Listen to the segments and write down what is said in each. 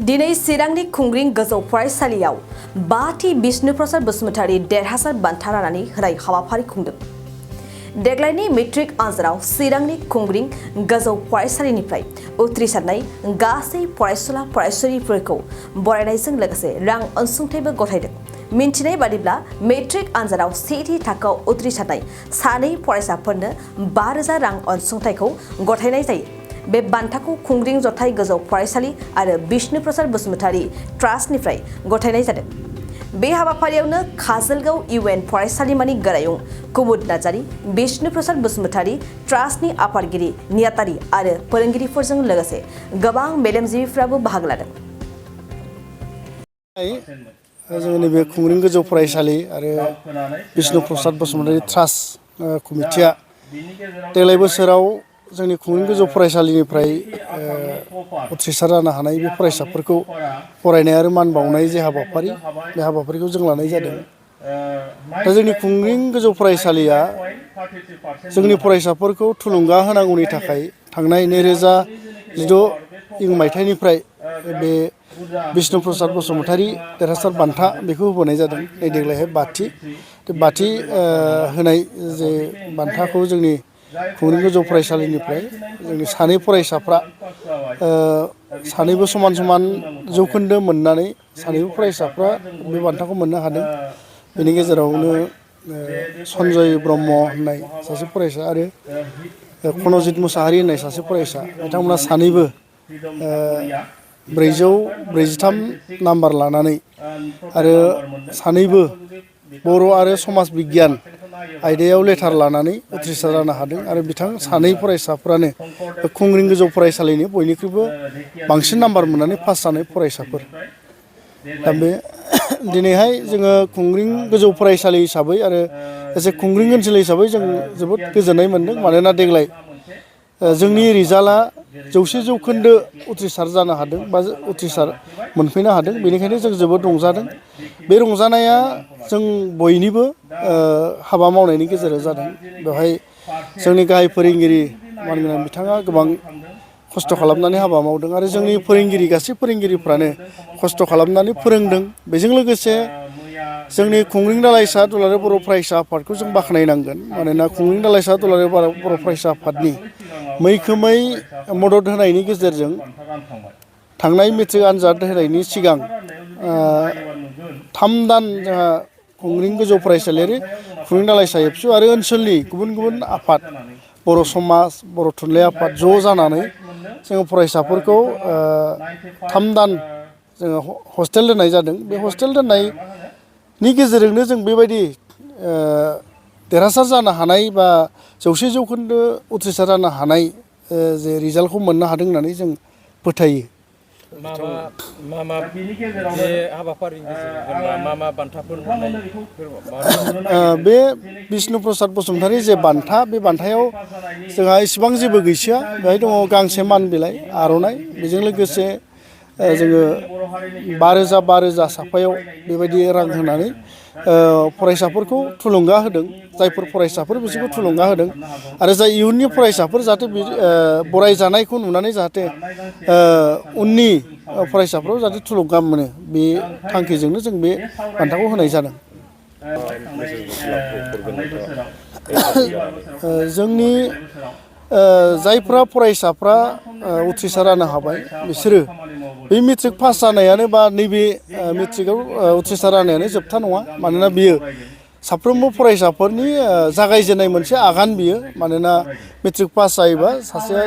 दिनै चिरांनि खुंग्रिं गोजौ फरायसालियाव 5थि बिष्णु प्रसाद बसुमतारी देरहासार बान्था राननानै होनाय हाबाफारि खुंदों। देग्लायनि मेट्रिक आनजादाव चिरांनि खुंग्रिं गोजौ फरायसालिनिफ्राय उथ्रिसारनाय गासै फरायसुला फरायसुलिफोरखौ बरायनायजों लोगोसे रां अनसुंथाइबो गथायदों। मिन्थिनाय बादिब्ला मेट्रिक आनजादाव 7थि थाखोआव उथ्रिसारनाय सानै फरायसाफोरनो 5,000 रां अनसुंथाइखौ गथायनाय जायो। बे बान्थाखौ खुंग्रिं जथाइ गोजौ फरायसालि आरो बिष्णु प्रसाद बसुमतारी ट्रास्टनिफ्राय गथायनाय जादों। बे हाबाफारियावनो काजलगाव इउएन फरायसालिमानि गोरायुं कुमुद नार्जारी, बिष्णु प्रसाद बसुमतारी ट्रास्टनि आफादगिरि नियातारि आरो फोरोंगिरिफोरजों लोगोसे गोबां मेलेमजिबिफ्राबो बाहागो लादों। जोंनि बे खुंग्रिं गोजौ फरायसालि आरो बिष्णु प्रसाद बसुमतारी ट्रास्ट कमिटिया देग्लाय बोसोराव जोंनि खुंग्रिं गोजौ फरायसालिनिफ्राय उथ्रिसार जानो हानाय बे फरायसाफोरखौ फरायनाय आरो मान बावनाय जे हाबाफारि बे हाबाफारिखौ जों लानाय जादों। दा जोंनि खुंग्रिं गोजौ फरायसालिया जोंनि फरायसाफोरखौ थुलुंगा होनांगौनि थाखाय थांनाय 2016 मायथाइनिफ्राय बे बिष्णु प्रसाद बसुमतारी देरहासार बान्था बेखौ होबोनाय जादों। देग्लायहाय 5थि होनाय जे बान्थाखौ जोंनि खुंग्रिं गोजौ फरायसालिनिफ्राय जोंनि सानै फरायसाफ्रा सानैबो समान समान जौखोन्दो मोननानै सानैबो फरायसाफ्रा बे बान्थाखौ मोननो हादों। बेनि गेजेरावनो सन्जय ब्रह्म होननाय सासे फरायसा आरो कनजित मुसाहारि होननाय सासे फरायसा, बिथांमोना सानैबो 443 नाम्बार लानानै आरो सानैबो बर' आरो समाज बिगियान आयदायाव लेटार लानानै उथ्रिसार जानो हादों आरो बिथां सानै फरायसाफ्रानो खुंग्रिं गोजौ फरायसालिनि बयनिख्रुइबो बांसिन नाम्बार मोननानै पास जानाय फरायसाफोर। दा बे दिनैहाय जोङो खुंग्रिं गोजौ फरायसालि हिसाबै आरो एसे खुंग्रिं ओनसोल हिसाबै जों जोबोद गोजोननाय मोनदों। मानोना देग्लाय जोंनि रिजाल्टआ 100% उथ्रिसार जानो हादों बा उथ्रिसार मोनफैनो हादों। बेनिखायनो जों जोबोद रंजादों। बे रंजानाया जों बयनिबो हाबा मावनायनि गेजेरजों जादों। बेवहाय जोंनि गाहाय फोरोंगिरि मानगोनां बिथाङा गोबां खस्थ' खालामनानै हाबा मावदों आरो जोंनि फोरोंगिरि गासै फोरोंगिरिफ्रानो खस्थ' खालामनानै फोरोंदों। बेजों लोगोसे जोंनि खुंग्रिं दालाइसा दुलाराय बर' फरायसा आफादखौ जों बाख्नायनांगोन। मानोना खुंग्रिं दालाइसा दुलाराय बर' फरायसा आफादनि मैखोमै मदद होनायनि गेजेरजों थांनाय मेट्रिक आनजाद होनायनि सिगां 3 दान जोंहा खुंग्रिं गोजौ फरायसालियारि खुंग्रिं दालाइसा एबसु आरो ओनसोलनि गुबुन गुबुन आफाद बर' समाज बर' थुनलाइ आफाद ज' जानानै जोङो फरायसाफोरखौ 3 दान जोङो हस्टेल दोननाय जादों। बे हस्टेल दोननायनि गेजेरजोंनो जों बेबायदि देरहासार जानो हानाय बा 100% उथ्रिसार जानो हानाय जे रिजाल्टखौ मोननो हादों होननानै जों फोथायो। बे हाबाफारिनि गेजेरजों मा बान्थाफोर बे बिष्णु प्रसाद बसुमतारी जे बान्था, बे बान्थायाव जोंहा इसिबां जेबो गैसोआ। बेहाय दङ गांसे मान बिलाइ आर'नाइ, बेजों लोगोसे जोङो 5,000 साफायाव बेबायदि रां होनानै फरायसाफोरखौ थुलुंगा होदों। जायफोर फरायसाफोर बिसोरखौ थुलुंगा होदों आरो जाय इयुननि फरायसाफोर जाहाथे बरायजानायखौ नुनानै जाहाथे उननि फरायसाफ्राव जाहाथे थुलुंगा मोनो, बे थांखिजोंनो जों बे बान्थाखौ होनाय जादों। जोंनि जायफ्रा फरायसाफ्रा उथ्रिसार जानो हाबाय बिसोरो बे मेट्रिक पास जानायानो बा नैबे मेट्रिकआव उथ्रिसार जानायानो जोबथा नङा। मानोना बियो साफ्रोमबो फरायसाफोरनि जागायजेननाय मोनसे आगान बियो। मानोना मेट्रिक पास जायोबा सासेया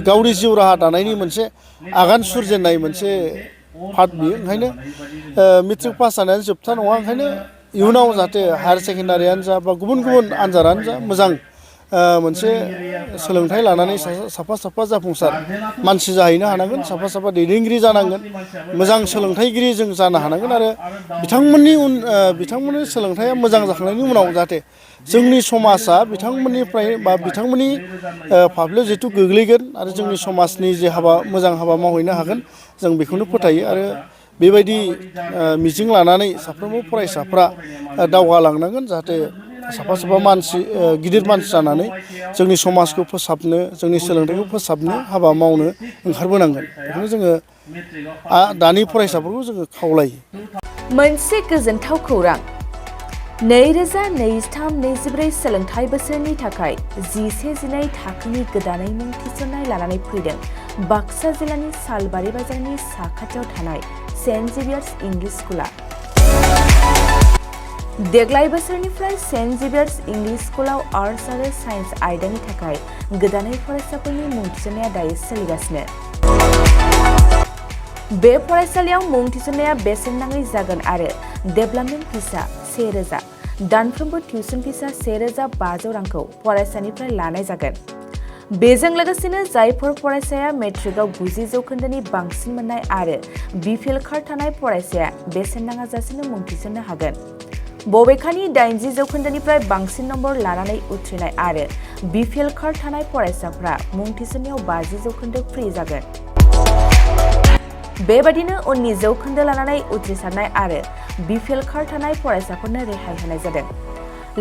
गावनि जिउ राहा दानायनि मोनसे आगान सुरजेननाय मोनसे पार्ट बियो। ओंखायनो मेट्रिक पास जानायानो जोबथा नङा। ओंखायनो इयुनाव जाहाथे हायार सेकेन्डारियानो जा बा गुबुन गुबुन आनजादानो जा मोजां मोनसे सोलोंथाइ लानानै साफा जाफुंसार मानसि जाहैनो हानांगोन, साफा दैदेनगिरि जानांगोन, मोजां सोलोंथाइगिरि जों जानो हानांगोन आरो बिथांमोननि सोलोंथाइया मोजां जाखांनायनि उनाव जाहाथे जोंनि समाजा बिथांमोननिफ्राय बा बिथांमोननि फाफ्लियाव जिहेथु गोग्लैगोन आरो जोंनि समाजनि जे मोजां हाबा मावहैनो हागोन, जों बेखौनो फोथायो। आरो बेबायदि मिजिं लानानै साफ्रोमबो फरायसाफ्रा दावगालांनांगोन, जाहाथे साफा साफा मानसि गिदिर मानसि जानानै जोंनि समाजखौ फोसाबनो जोंनि सोलोंथाइखौ फोसाबनो हाबा मावनो ओंखारबोनांगोन बेखौनो जोङो दानि फरायसाफोरखौ जोङो खावलायो। मोनसे गोजोनथाव खौरां 2023-24 सोलोंथाइ बोसोरनि थाखाय 11-12 थाखोनि गोदानै मुं थिसननाय लानानै फैदों बाक्सा जिल्लानि सालबारि बाजारनि साखाथियाव थानाय सेन्ट जेभियार्स इंलिश स्कुला। देग्लाय बोसोरनिफ्राय सेन्ट जेभियार्स इंलिश स्कुलाव आर्ट्स आरो साइन्स आयदानि थाखाय गोदानै फरायसाफोरनि मुं थिसननाया दायो सोलिगासिनो। बे फरायसालियाव मुं थिसननाया बेसेन नाङै जागोन आरो डेभेलपमेन्ट फिसा 1000, दानफ्रोमबो टिउसन फिसा 1500 रांखौ फरायसानिफ्राय लानाय जागोन। बेजों लोगोसेनो जायफोर फरायसाया मेट्रिकआव 90 जौखोन्दोनि बांसिन मोननाय आरो बिपिएल कार्ड थानाय फरायसाया बेसेन नाङाजासेनो मुं थिसननो हागोन। बबेखानि 80 जौखोन्दोनिफ्राय बांसिन नम्बर लानानै उथ्रिनाय आरो बिपिएल कार्ड थानाय फरायसाफ्रा मुं थिसननायाव 50 जौखोन्दो फ्रि जागोन। बेबादिनो उननि जौखोन्दो लानानै उथ्रिसारनाय आरो बिपिएल कार्ड थानाय फरायसाफोरनो रेहाय होनाय जादों।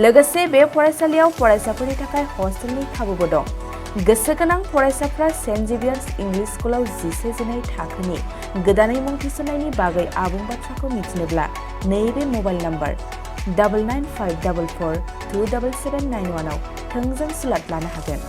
लोगोसे बे फरायसालियाव फरायसाफोरनि थाखाय हस्टेलनि खाबुबो दं। गोसो गोनां फरायसाफ्रा सेन्ट जेभियार्स इंलिश स्कुलाव 11-12 थाखोनि गोदानै मुं थिसननायनि बागै आबुं बाथ्राखौ मिथिनोब्ला नैबे मबाइल नम्बर 9954427791 आव थोंजों सुलाद लानो हागोन।